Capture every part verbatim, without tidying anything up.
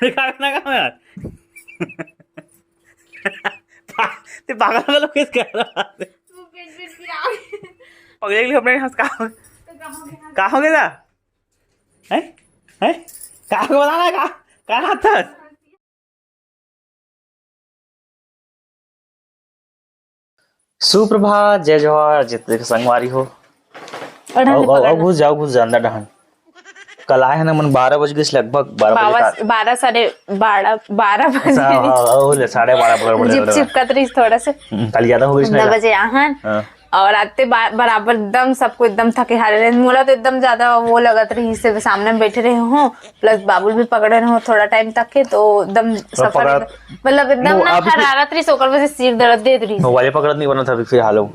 का करना काम है यार? पा-, ते पागल वालों को क्या कर रहा है? पकड़े के लिए अपने यहाँ से कहा, कहा हो गया? हैं? हैं? कहा को बताना है? कहा, कहा था? सुप्रभात, जय जोहार, जितने के संगवारी हो। और हम अउ, अउ, अउ पकड़ना। घुस जाओ, घुस जा अंदर डहन। कल आए हैं ना, मन बारह बज गए लगभग, बारह बजे बारह, का। बारह, साढ़े बारह, बारह बजे। हाँ, हाँ, हाँ, ले, साढ़े बारह पकड़, पकड़, जिप पकड़। चिपकत रही थोड़ा से। हम्म, कल ज्यादा हो गई इसमें नौ ना। बजे आहन। हाँ। और आते बा-, बराबर एकदम सबको एकदम थके हारे रहे। मोला तो एकदम ज्यादा वो लगत रही, से सामने में बैठे रहे हूँ, प्लस बाबुल भी पकड़े रहे हूँ थोड़ा टाइम तक के, तो एकदम सब पकड़ा। मतलब एकदम वो ना अभी फिर हरारत रही, ओकर वजह से सिर दर्द देत रही। वो वाले पकड़त नहीं बना था अभी फिलहाल वो।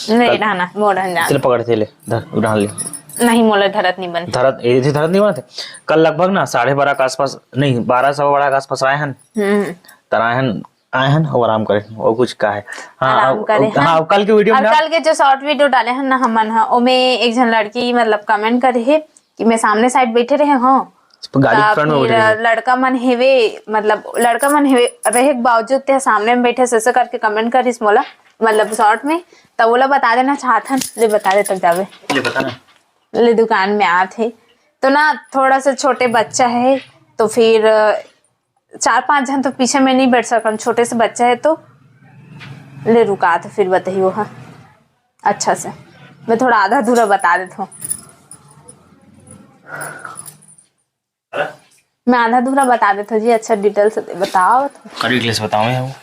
नहीं कल रहना, मोर हन जा। चल पकड़ के ले, धर, उठा ले। नहीं, मोला धरत नहीं बन। धरत, ये जी धरत नहीं बना थे। कल लगभग ना साढ़े बारह के आसपास, नहीं, बारह, सवा बारह के आसपास आए हन। हम्म। तर आए हन, आए हन, और आराम करे, और कुछ का है। हाँ, आराम अब, करे, अब, हाँ। हाँ, अब कल के वीडियो में और ना कल के जो शॉर्ट वीडियो डाले हन ना हमन ह, ओमे एक झन लड़की मतलब कमेंट करे हे कि मैं सामने साइड बैठे रहे हूँ, गाड़ी के त फ्रंट में फिर बैठे रहे। लड़का मन हेवे, मतलब लड़का मन हेवे रहे के बावजूद ते सामने में बैठे से, से करके कमेंट करिस मोला, मतलब शॉर्ट में। त ओला बता देना चाहत हन, ले बता दे तब जावे। ले बता ना। ले दुकान में आत हे तो ना थोड़ा सा छोटे बच्चा है, तो फिर चार पांच झन तो पीछे में नहीं बैठ सकन, छोटे से बच्चा है तो। ले रुका तो फिर बताइए, हाँ, अच्छा से मैं थोड़ा आधा अधूरा बता देता हूँ। मैं आधा अधूरा बता देता हूँ जी, अच्छा डिटेल से बताओ तो। करी डिटेल से बताओ यार।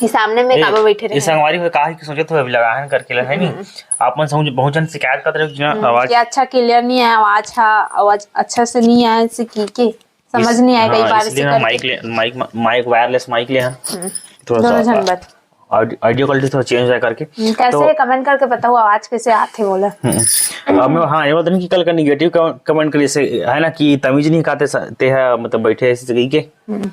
ये सामने में ए, काबा बैठे रहे। संगवारी हो, का है कि सोचत हो अभी लगाहन करके ला, है नी? हम्म। आप मन समझ, बहुत जन शिकायत करत रहे हो कि ना हम्म, आवाज कि अच्छा क्लियर नहीं आया, आवाज हा, आवाज अच्छा से नहीं आया, से की के समझ इस, नहीं आया, कई हाँ, बार इसलिए से ना करके। माइक ले, माइक, माइक, वायरलेस माइक ले हैं। हम्म। थोड़ा दोनों सा झन बात। ऑडियो, ऑडियो क्वालिटी थोड़ा चेंज है करके। हम्म, कैसे तो कमेंट करके बताओ, आवाज कैसे आते बोला। हम्म। अब मैं, हाँ, ये बात नहीं कि कल का नेगेटिव कमेंट करिए से, है ना, कि तमीज नहीं खाते स-, ते है, मतलब, बैठे ऐसे कही के। हम्म।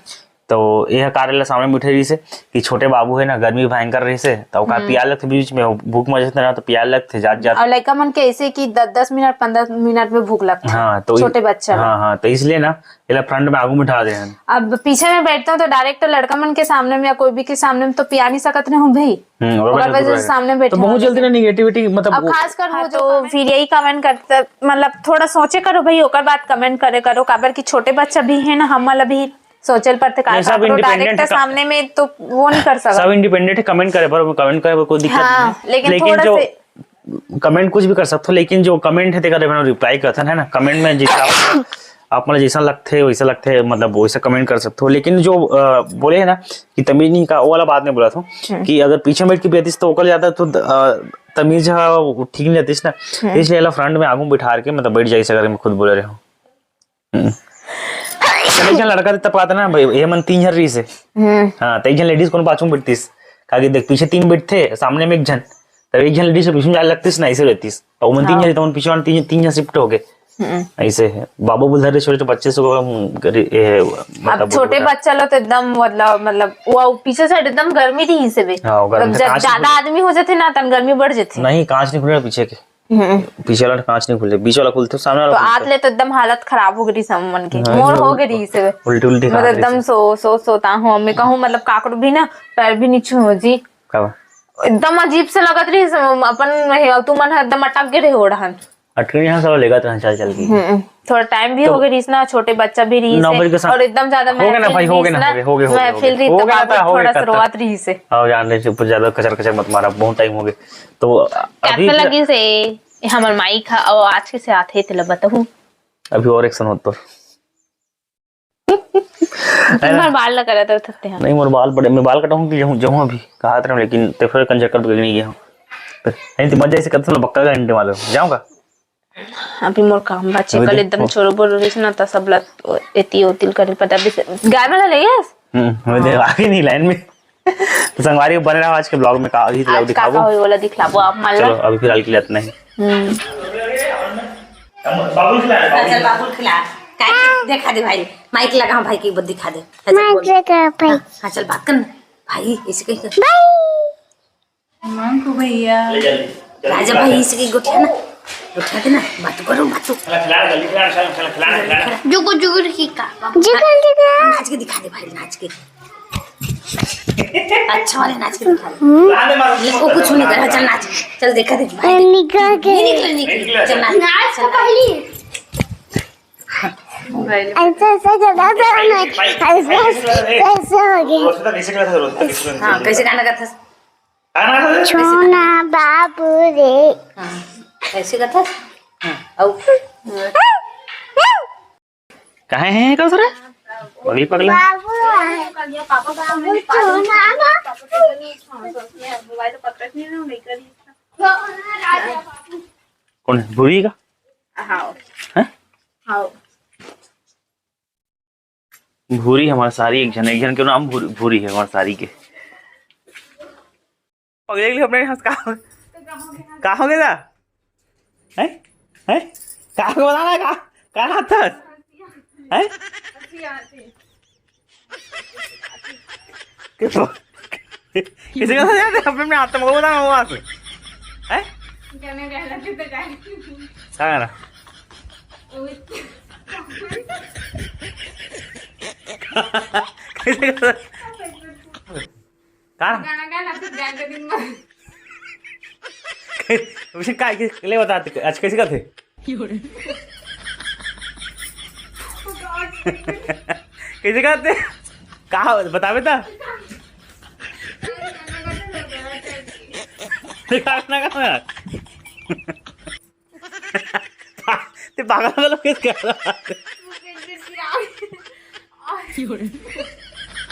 तो यह कार्य ला सामने में उठे रहिसे कि छोटे बाबू है ना, गर्मी भयंकर रहिसे, तो ओकर हम्म। पियास लगथे बीच में, भूख मर जाथे ना, तो पियास लगथे जात जात। और लइका मन के ऐसे कि दस, दस मिनट, पन्द्रह मिनट में भूख लगथे। हाँ, तो छोटे बच्चा ला। हाँ, हाँ, तो इसलिए ना, एला फ्रंट में आगू में बिठा दे हन। अब पीछे में बैठता हूँ तो डायरेक्ट लड़का मन के सामने में या कोई भी के सामने में तो पिया नहीं सकत रहूं भाई। हम्म, ओकर ओकर वजह से दूर रहे। सामने बैठे तो बहुत हैं जल्दी ना लेकिन नेगेटिविटी, मतलब, अब वो खासकर हाँ, वो जो तो कमेंट फिर यही कमेंट करते, मतलब, थोड़ा सोचे करो भाई, ओकर बाद कमेंट करे करो, काबर कि छोटे बच्चा भी है ना, हमन ला भी सोचे ल पड़थे, का नहीं, सब करो, इंडिपेंडेंट डायरेक्ट है, का-, सामने में तो वो नहीं कर सकत। सब इंडिपेंडेंट है, कमेंट करे बर, कमेंट करे बर कोई दिक्कत हाँ, नहीं है। लेकिन लेकिन थोड़ा जो से कमेंट कुछ भी कर सकथो, लेकिन जो कमेंट है, तेकर मैंने रिप्लाई करथन, है ना? कमेंट में जैसे आप, आप मतलब जैसा लगथे, वैसा लगथे, मतलब, वैसा कमेंट कर सकथो, लेकिन जो, अ, बोले है ना कि तमीज नहीं का, वो वाला बात नहीं बोला था हम्म। कि अगर पीछे बैठ के बेचतीस, तो ओकर ज्यादा तो, अ, तमीज हा, वो ठीक नहीं रहतीस ना। हम्म। इसलिए एला फ्रंट में आगू में बिठा के, मतलब, बैठ जाइस, अगर मैं खुद बोले रहे हूँ। हम्म। तो एक झन लड़का देता पाता ना भाई, ये मन तीन झन रहिस हे। हम्म। हाँ, तो एक झन लेडीज कोनो पाछू में बैठतीस, काकि देख, पीछे तीन बैठथे, सामने में एक झन, तब एक झन लेडीज पीछू में जाए लगतीस ना, ऐसे रहतीस। और मन तीन हाँ। झन, तो मन पीछे वाले तीन, तीन झन शिफ्ट हो गए। हम्म। ऐसे है। बाबू बुलधर रे छोटे, तो पच्चीस सौ का, हम्म, गरी-, ए, अब मतलब, छोटे बोलता। बच्चा लो तो एकदम, मतलब, मतलब, वो पीछे से एकदम गर्मी रहिस हे बे। हाँ, वो गर्मी मतलब, से जब कांच ज्यादा निकल आदमी हो जाथे ना, तन गर्मी बढ़ जाथे। नहीं, कांच नहीं खुले पीछे के। हम्म। पीछे वाला कांच नहीं खुले, बीच वाला खुलथे, सामने वाला तो खुलथे। आत ले तो एकदम हालत खराब हो गई सब मन के। हाँ, मोर जो हो गई से। उल्टी, उल्टी मतलब खात एकदम रहिस। सो, सो, सोता हूँ। मैं कहूँ, मतलब, काकरो भी ना पैर भी नहीं छूँ जी। का बा? एकदम अजीब से लगत रहिस, अपन हे, तू मन ह एकदम अटक गे रहे ओढ़न। अटके यहाँ सब लेगा तो चल, चल के। हम्म, थोड़ा टाइम भी तो हो गई रहिस ना, छोटे बच्चा भी रहिस नौ बजे के साथ और एकदम ज्यादा हो गया ना महफिल भाई, हो गया रहिस ना, ना, हो गया, हो गया, हो गया, महफिल हो गया। रहिस हो तो गया ना, बाबू हो गया थोड़ा सा था। रोवत रहिस हे। अब जान रहे, कुछ ज्यादा कचर, कचर मत मारा, बहुत टाइम हो गया। तो अभी कैसे तो लगिस हे? ये हमर माइक हा, अउ आज कैसे आथे, तेला बताहूँ। अभी और एक्शन होत तो। है ना? मोर बाल ला करत रहिथे हा। नहीं, मोर बाल बड़े, मैं बाल कटाऊँ कि जाऊँ, जाऊँ अभी, कहा था, लेकिन ते फिर कंजर कर नहीं गया हूँ। नहीं, तो मजा ऐसे करते, बक्का का घंटे वाले जाऊँगा। अभी मोर काम बाचे, अभी कल देख, एकदम वो चोरो बोरो रहिस ना, त सब ला एती ओती ल करे पता भी से-, गाय वाला ले गया? हम्म, मैं देख, आ गई नहीं लाइन में। तो संगवारी बने रहो आज के ब्लॉग में, का अभी तो आज का दिखाबो। का होई, ओला दिखलाबो आप मन ला। चलो, अभी फिलहाल के लिए इतना ही। हम्म। बाबुल खिला, बाबुल। चल, बाबुल खिला। काय के देखा दे भाई, माइक लगा भाई के, एक बार दिखा दे। हाँ, चल, माइक बोल। लगा भाई। हाँ, हाँ, चल, बात कर ना। भाई, ऐसे कहीं कर। भाई। मांगू भैया। राजा भाई, इसकी गोठिया ना। उठा के ना, बात करो, बात करो। चला, खिला, जल्दी खिला, चल, चल, खिला, खिला। जुगु, जुगु रही का, बाबू। जुगु, जुगु। नाच के दिखा दे भाई, नाच के। अच्छा वाले नाच के दिखा दे। हम्म। खिला दे, मारो। ले, वो कुछ नहीं कर, चल नाच, चल दिखा दे भाई। निकल के। नहीं निकल, निकल, चल नाच, नाच चल। पहली। ऐसा, ऐसा करता था मैं। ऐसा, ऐसा हो गया। रोज का कैसे करता था, रोज का कैसे करता था? हाँ, कैसे गाना गाता था? गाना गाता था? छोना बाबू रे। हाँ, कैसे गाता था? हाँ, अब काहे है कौशरा? पगली पगला। बाबू है। बाबू छोना ना। कौन है? भूरी का? हाँ। हैं? हाँ। भूरी हमार सारी एक झन, एक झन के नाम भूरी, भूरी है हमार सारी के। पगले के लिए अपने यहाँ का, का हो गया? हैं? हैं? का हो गया? बता ना, का, का हाथ था? हैं? किस, किसी का था यार? अपने में आता, वो बता, वो बात। हैं? क्या ना? कैसे कर? का? गाना गाना, फिर गाय के दिन में। उसे काय के ले बता, आज कैसे करते? कैसे करते? का बताबे ता? गाना गाना। ते पागल वाला किस कर रहा है?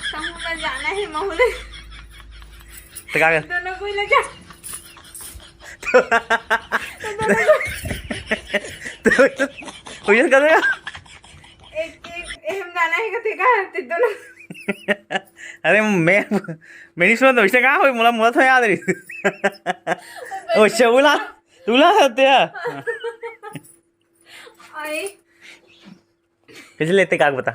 समूह में जाना है, महू ले। तो क्या कर? दोनों को ही ले जा। तो ये कर देगा। एक, एक, हम जाना है, कथे का, ते दोनों। अरे मैं, मैं नहीं सुना तो, इसने कहा, मोला, मोला तो याद नहीं। ओ, अच्छा, बोला। तुला सत्या। आए। कैसे लेते काग बता?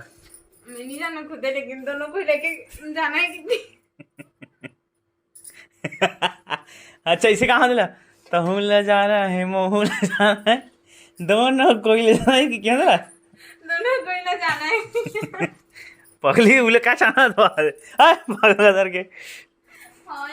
मैं नहीं जाना खुद है, लेकिन दोनों को लेके जाना है कितनी। अच्छा, इसे कहाँ दिला? तहूँ ला जाना है, महूँ ला जाना है, दोनों कोई ले जाना है कि क्या दिला? दोनों कोई ला जाना है। पगली उले का जाना तो आज। हाँ, पागल सर के। हाँ।